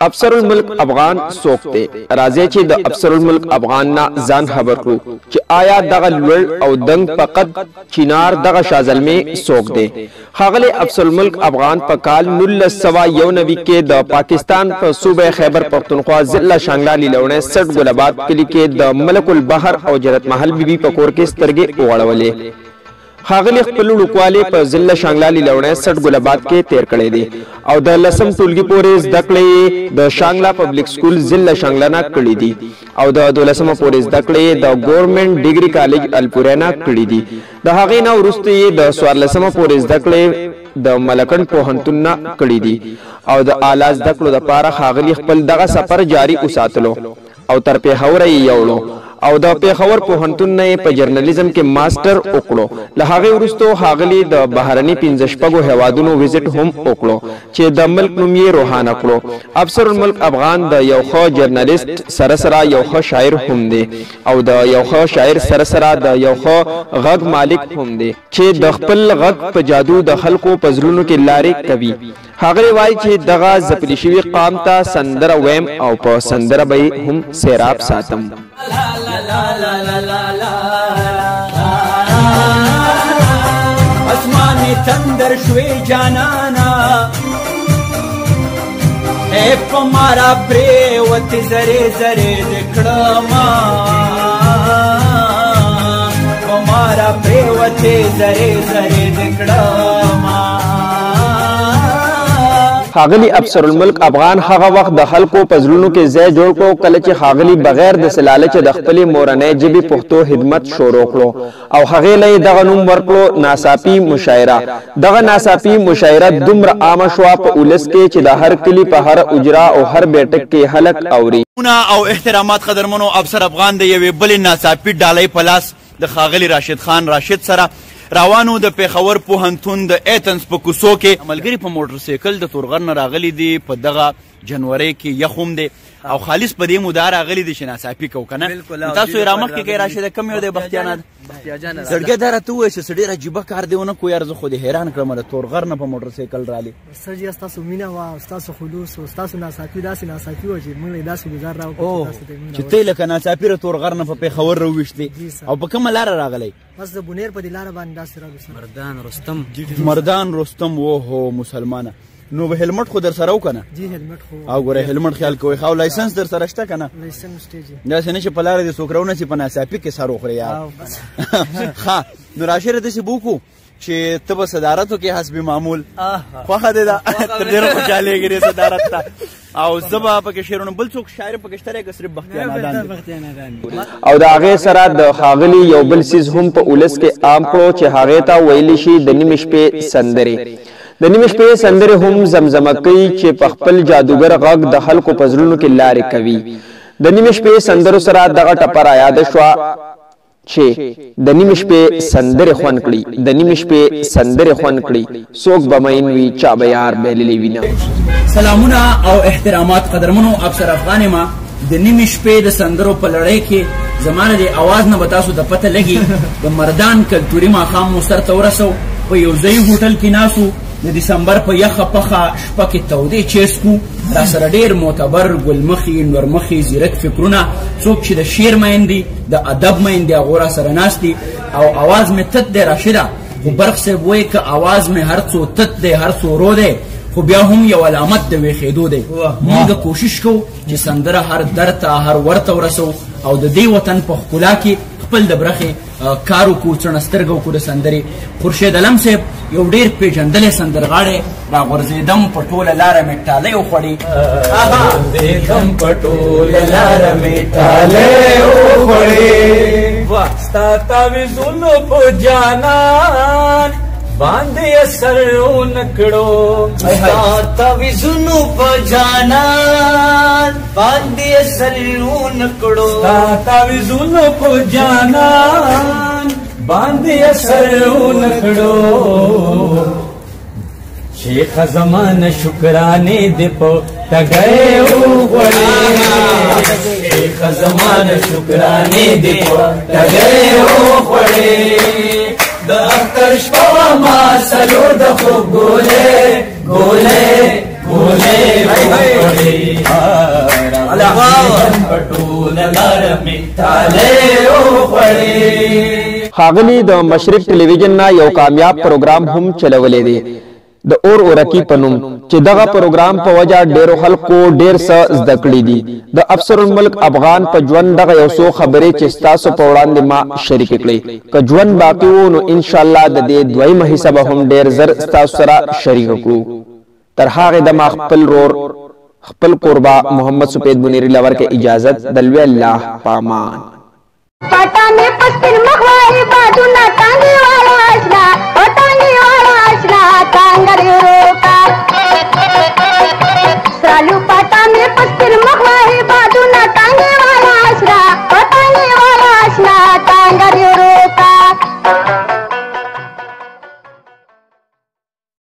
افسر الملک افغان څوک دی؟ راځئ چې د افسر الملک افغان نه ځان خبر کړو چې آیا دغه لوړ او دنګ په قد چینار دغه شازلمی څوک دی؟ ښاغلی افسر الملک افغان په کال 1991 کې د پاکستان په صوبه خیبر پښتونخوا ضلع شانګله لیلوڼی سټ ګل آباد کلي کې د ملک البحر او جنت محل بیبي په کور کې سترګې وغوړولې. ښاغلي خپل وړوکوالی په ضلع شانګله لیلوڼی سټ ګل آباد کې تیر کړی دی او د لسم ټولګي پورې زده کړې یې د شانګله پبلک سکول ضلع شانګله نه کړې دي او د دولسمه پورې زده کړې یې د ګورنمنټ ډیګري کالج الپورې نه کړې دي. د هغې نه وروسته یې د څوارلسمه پورې زده کړې د ملکنډ پوهنتون نه کړې دي او د اعلی زده کړو دپاره ښاغلي خپل دغه سفر جاري وساتلو او تر پېښوره یې یوړو او د پېښور پوهنتون نه یې په جرنلیزم کې ماسټر وکړو. له هغې وروسته ښاغلي د بهرني پنځه شپږو هیوادونو وزټ هم وکړو چې د ملک نوم یې روښانه کړو. افسر الملک افغان د یو ښه جرنلیست سره سره یو ښه شاعر هم دی او د یو ښه شاعر سره سره د یو ښه غږ مالک هم دی چې د خپل غږ په جادو د خلکو په زړونو کې لارې کوي. ښاغلی وایي چې دغه ځپلي شوي قام ته سندره وایم او په سندره به یې هم سیراب ساتم. اسماني تندر شوي جانانا اے په مارا پریوتې زرې زرې دکړما، په مارا پریوتې زرې زرې دکړما. ښاغلي افسر الملک افغان هغه وخت د خلکو په زړونو کې ځای جوړ کړو کله چې ښاغلي بغیر د څه لالچه د خپلې مورنۍ ژبې پښتو خدمت شروع کړو او هغې له یې دغه نوم ورکړو ناڅاپي مشاعره. دغه ناڅاپي مشاعره دومره عامه شوه په ولس کې چې د هر کلي په هره اجره او هر بیټک کې خلک اوري. او احترامات قدرمنو، افسر افغان د یوې بلې ناڅاپي ډالۍ په لاس د ښاغلي راشد خان راشد سره روانو د پېښور پوهنتون د ایتنز په کوڅو کې. ملګري په موټر سایکل د تورغر نه راغلي دي، په دغه جنورۍ کې یخ هم دی او خالص په دې موده راغلي دي چې ناڅاپي کوو که نه. تاسو یې رامخکې کوئ راشده، کوم یو دی؟ بختیانه زړګی دا راته ووایه چې څه ډېر عجیبه کار دی ونه کو یار، زه خو دې حیران کړم د تورغر نه په موټر سایکل رالي. سر جی ستاسو مینه وه او ستاسو خلوص او ستاسو ناڅاپي داسې ناڅاپي وه چې موږ یې داسې ګزار راوکړو چې ته یې لکه ناڅاپي له تورغر نه په پېښور راوویشتې. او په کومه لاره راغلی؟ بس د بونیر په دې لاره باندې داسې راغلو سر. مردان رستم. مردان رستم، وهو مسلمانه. نو به هلمټ خو در سره و که نه؟ جی هلمټ خو. او ګوره هلمټ خیال کوئ. ښه، او لایسنس در سره شته که نه؟ لایسنس شته جی. داسې نه چې په لاره دې څوک راونه سي په ناڅاپي کې سر وخورې یار. ښه، نو راشده داسې به وکړو چې ته به صدارت وکړې حسب معمول. خوښه دې ده؟ ته ډېر خوشحالېږې دې صدارت ته. او زه به پکې شعرونه بل څوک شاعر پکې شته دی که صرف بختیار نادان دی؟ او د هغې سره د ښاغلي یو بل څیز هم په ولس کې عام کړو چې هغې ته ویلی شي د نیمې شپې سندرې. د نیمې شپې سندرې هم زمزمه کوي چې په خپل جادوګر غږ د خلکو په زړونو کې لارې کوي. د نیمې شپې سندرو سره دغه ټپه رایاده شوه چې د نیمې شپې سندرې خوند کړي، د نیمې شپې سندرې خوند کړي، څوک به مین وي چا به یار بایللی وي نه. سلامونه او احترامات قدرمنو، افسر افغان ما د نیمې شپې د سندرو په لړۍ کې زما د اواز نه به تاسو ته پته لګي د مردان کلتوري ماښام مو سرته ورسو. په یو ځای هوټل کې ناسو، د دسمبر په یخه پخه شپه کې تودې چای څکو. را سره ډېر معتبر ګلمخي نورمخي ځیرک فکرونه، څوک چې د شعر مین دي، د ادب مین دي، هغو را سره ناست دي. او اواز مې تت دی راشده، خو برق صاحب وایي که اواز مې هر څو تت دی هر څو ورو دی خو بیا هم یو علامت د ویښېدو دی. موږ کوشش کوو چې سندره هر در ته هر ورته ورسو او د دې وطن په ښکلا کې خپل د برخې کار وکړو، څڼه سترګه وکړو د سندرې. خورشید علم صاحب یو ډېر پېژندلی سندرغاړی، راغورځېدم په ټوله لاره مې ټالۍ وخوړې. غورځېدم په ټوله لاره مې ټالۍ وخوړې، ستا تعویذونو په جانان باندې اثر ونه کړو، ستا تعویذونو په جانان باندې اثر ونه کړو، ستا تعویذونو په جانان باندې اثر ونه کړو. شیخ زمان شکرانې دې په ټګۍ وخوړې، شیخ زمان شکرانې دې په ټګۍ وخوړې. د اختر شپه وه ما څلور د خوب ګولې ګولې ګولې وخوړې. په ټوله لاره مې تالې وخوړې. ښاغلي د مشرق ټلویزیون نه یو کامیاب پروګرام هم چلولی دی د اور اورکی په نوم، چې دغه پروګرام په وجه ډیرو خلکو ډیر څه زده کړي دي. د افسر الملک افغان په ژوند دغه یو څو خبرې چې ستاسو په وړاندې ما شریکې کړې. که ژوند باقي وو نو انشاءالله د دې دویمه حصه به هم ډیر زر ستاسو سره شریکه کړو. تر هغې دمه خپل رور خپل کوربه محمد سپید بنیری له ورکه اجازت، د لوی الله پامان. پټا مې په سپین مخ وایي بادونه، ټانګې والا اشنا، او ټانګې والا اشنا، ټانګه دې ورو